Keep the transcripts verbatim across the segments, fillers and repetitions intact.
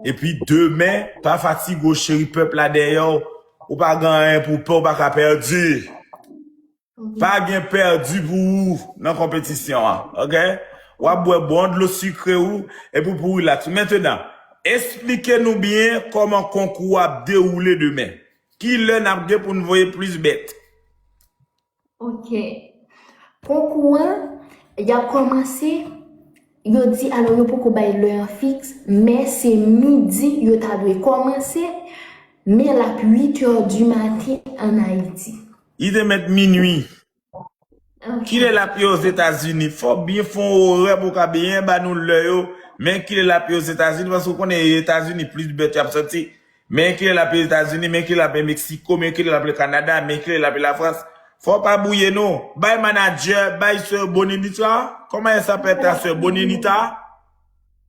Epi demen, pa fatige w cheri, pèp la dèyè w. Ou pa gen anyen pou pè, ou pa ka pèdi. Pa gen pèdi pou ou nan konpetisyon an, oke? W ap bwè bon dlo sikre ou, epi pou relax. Mentenan, esplike nou byen kòman konkou a ap dewoule demen. Kilè n ap gen pou n voye plis bèt? Ok. Konkou an, y ap kòmanse, yo di, alò yo poko bay lè an fiks, men se midi yo ta dwe kòmanse, men l ap uit è di maten ann Ayiti. Li te mèt minui. Kilè l ap ye Ozetazini? Fò w byen fè yon orè pou w ka byen ba nou lè yo. Men kilè l ap ye Ozetazini, paske w konnen Etazini plis bèt y ap sòti. Men kilè l ap ye Etazini, men kilè l ap ye Meksiko, men kilè l ap ye Kanada, men kilè l ap ye Lafrans. Fò w pa bwouye nou. Bay manadjè, bay sè Boninita. Comment elle s'appelle ta sè Boninita?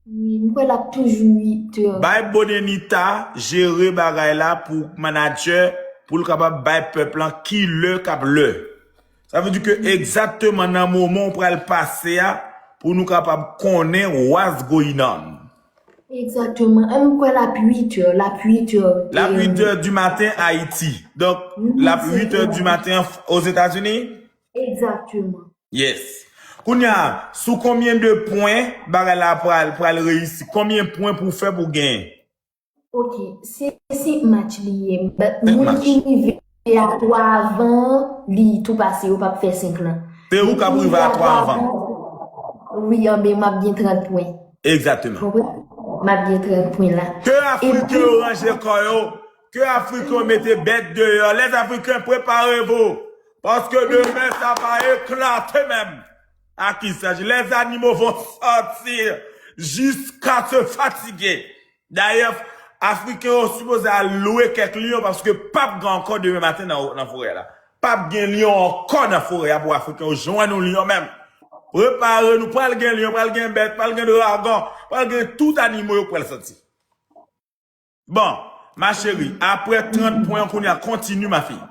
Wi, m kwè l ap toujou uit è. Bay Boninita jere bagay la pou manadjè, pou l kapab bay pèp lan kilè k ap lè. Sa vle di ke egzakteman nan moman w pral pase a, pou nou kapab konnen what's going on. Egzakteman. M kwè l ap uit è, l ap uit è. L ap uit è di maten Ayiti. Donk, l ap uit è di maten Ozetazini? Egzakteman. Yes. Kounye a, sou konbyen de pwen bagay la pral, pral reyisi? Konbyen pwen pou w fè pou w genyen? Ok, se senk match li ye. Moun ki rive a twa avan, li tou pase, yo p ap fè senk lan. Se ou k ap rive a twa avan. Wi, anben, m ap gen trant pwen. Egzakteman. Konprann? M ap gen trant pwen la. Ke Afriken yo ranje kò yo, ke Afriken yo mete bèt deyò. Les Africains, préparez-vous. Paske demen sa va eklate menm. À qui il s'agit? Les animaux vont sortir jusqu'à se fatiguer. Dayè, Afriken yo sipoze al lwe kèk lyon paske p ap gen ankò demen maten nan, nan forè la. P ap gen lyon ankò nan forè a pou Afriken yo jwenn yon lyon menm. Prepare nou, pral gen lyon, pral gen bèt, pral gen dragon, pral gen tout animo yo pral sòti. Bon, ma chérie, apre trant pwen, kounye a, continue, ma fille.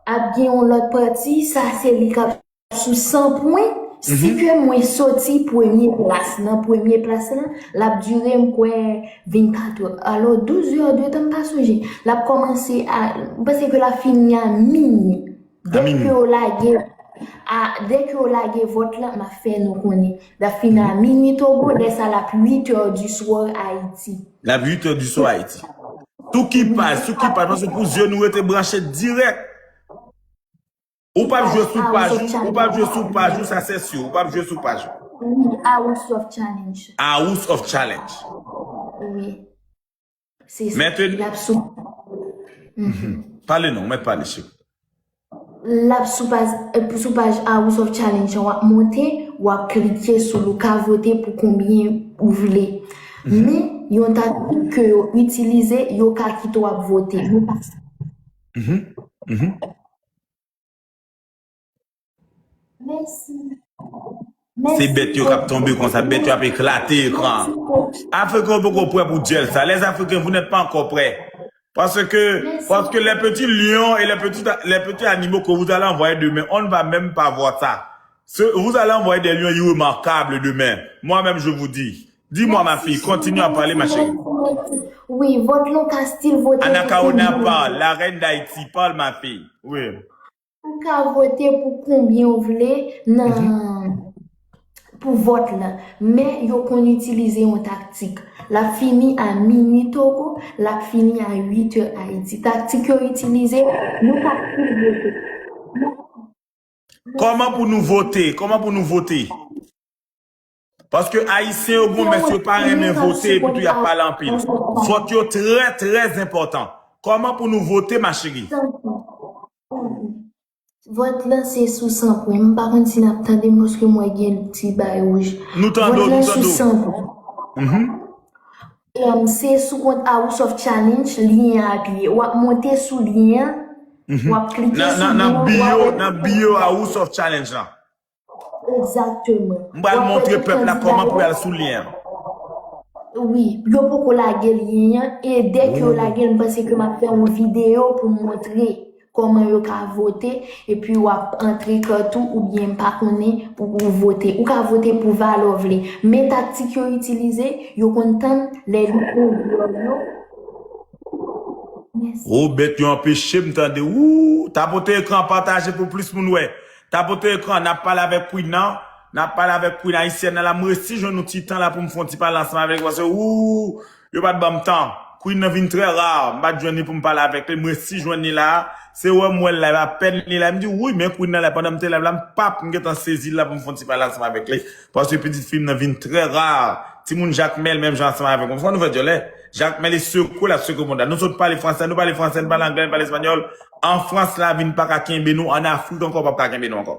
Ap gen yon lòt pati, sa se li k ap sou san pwen. Si ke mwen soti premye plas, nan premye plas lan, l ap dire, m kwè, vennkat è. Alò, douz è de tan, m pa sonje. L ap kòmanse a, m panse ke l ap fini a minui. Dèke yo lage, a, dèke yo lage vòt lan, m ap fè nou konnen. L ap fini a minui Togo, lè sa l ap uit è di swa Ayiti. L ap uit è di swa Ayiti. Sou ki paj, sou ki paj, paske pou zye nou rete branche dirèk. Ou p ap jwe sou paj ou, ou p ap jwe sou paj ou, sa se si, ou p ap jwe sou paj ou. Wi, House of Challenge. House of Challenge. Wi. Se sa. L ap sou. Pale non, mèt pale, cheri. L ap sou paj, sou paj House of Challenge an, w ap monte, w ap klike sou l, ou ka vote pou konbyen ou vle. Men, yon taktik ke yo itilize, yo ka kite w ap vote. Yo pa. Se bèt yo k ap tonbe konsa, bèt yo ap eklate ekran an. Afriken yo poko prè pou djèl sa. Les Africains, vous n'êtes pas encore prêts. Parce que, parce que les petits lions et les petits, les petits animaux que vous allez envoyer demain, on ne va même pas voir ça. Ce, vous allez envoyer des lions irremarquables demain. Moi-même, je vous dis. Dis-moi, ma fille, continue à parler, ma chérie. Wi, vòt lan ka still vote. Anacaona parle, la reine d'Haïti, parle, ma fille. Oui. Ou ka vote pou konbyen ou vle nan pou vòt lan, men yo konn itilize yon taktik. L ap fini a minui Togo, l ap fini a uit è Ayiti. Taktik yo itilize, nou ka still vote. Kòman pou nou vote? Kòman pou nou vote? Paske Ayisyen yo gon mès, yo pa renmen vote, epitou y ap pale anpil. Vòt yo trè, trè enpòtan. Kòman pou nou vote, ma chérie? Vòt lan se sou san pwen. M pa konn si n ap tande m paske m wè gen ti bay wouj. Nou tande w, nou tande w. Vòt lan sou san pwen. Um, se sou kont House of Challenge, lyen an ap ye. W ap monte sou lyen an, w ap klike sou lyen an, w ap wè. Nan bio House of Challenge lan. Egzakteman. M pral montre pèp la kòman pou y al sou lyen an. Wi, yo poko lage lyen an, e dèke yo lage l, m panse ke m ap fè yon videyo pou m montre kòman yo ka vote, epi w ap antre kart ou, oubyen m pa konnen, pou ou vote. Ou ka vote pou valè w vle. Men taktik yo itilize, yo konn tann lè li ouvè yo. Mèsi. Robert, yo anpeche m tande. Wou! Tapote ekran, pataje pou plis moun wè. Tapote ekran, n ap pale avèk Queen nan. N ap pale avèk Queen ayisyèn nan la. M resi jwenn yon ti tan la pou m fè yon ti pale ansanm avèk li. Paske, wou! Yo pa t ban m tan. Queen nan vin trè ra. M pa t jwenn li pou m pale avèk li. M resi jwenn li la. Se wè m wè l la, apèn li la. M di, wi, men Queen nan la, pandan m te live la, m pap, m gentan sezi l la pou m fè yon ti pale ansanm avèk li. Paske pitit fi m nan vin trè ra. Timoun Jakmèl, menm jan ansanm avèk mwen. Fò nou fè dyòlè. Jakmèl li sekwe, l ap sekwe mond la. Nou sot pale fransè, nou pale fransè, nou pale anglè, nou pale espanyòl. An Frans la, vin pa ka kenbe nou. An Afrik ankò, pap ka kenbe nou ankò.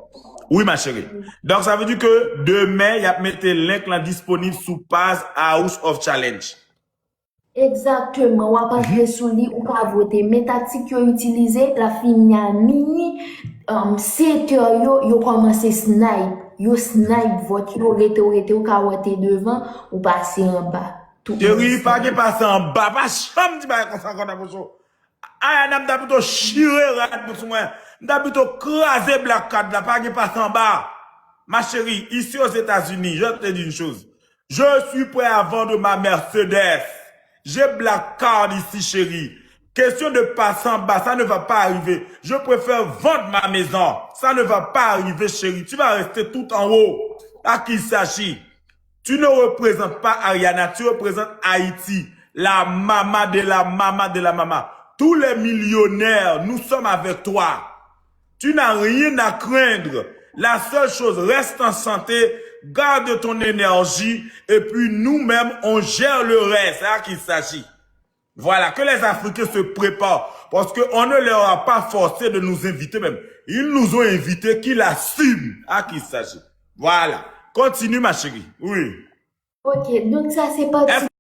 Wi, ma chérie. Donc, ça veut dire que demen, y ap mete link lan disponib sou paj House of Challenge. Egzakteman, w ap antre sou li, ou ka vote. Men taktik yo itilize, la fini a mini, um, sete yo, yo kòmanse snipe. Yo snipe vòt yo, rete w rete, ou ka wè te devan, ou pase anba. Tout moun Cheri, pa snipe. Gen pase anba, pa janm di bagay konsa ankò nan bouch ou. Ayana, m ta pito chire rad sou mwen. M ta pito kraze black card la, pa gen pase anba. Ma chérie, ici aux États-Unis, je te dis une chose. Je suis prêt à vendre ma Mercedes. J'ai black card ici, chérie. Question de passer en bas, ça ne va pas arriver. Je préfère vendre ma maison. Ça ne va pas arriver, chérie. Tu vas rester tout en haut. À qui il s'agit? Tu ne représentes pas Ariana, tu représentes Haïti. La mama de la mama de la mama. Tous les millionnaires, nous sommes avec toi. Tu n'as rien à craindre. La seule chose, reste en santé, garde ton énergie, et puis nous-mêmes, on gère le reste. C'est à qui il s'agit. Voilà, que les Africains se préparent, parce qu'on ne leur a pas forcé de nous inviter même. Ils nous ont invités, qu'ils assument. À qui il s'agit. Voilà. Continue, ma chérie. Oui. Ok, donk sa se pati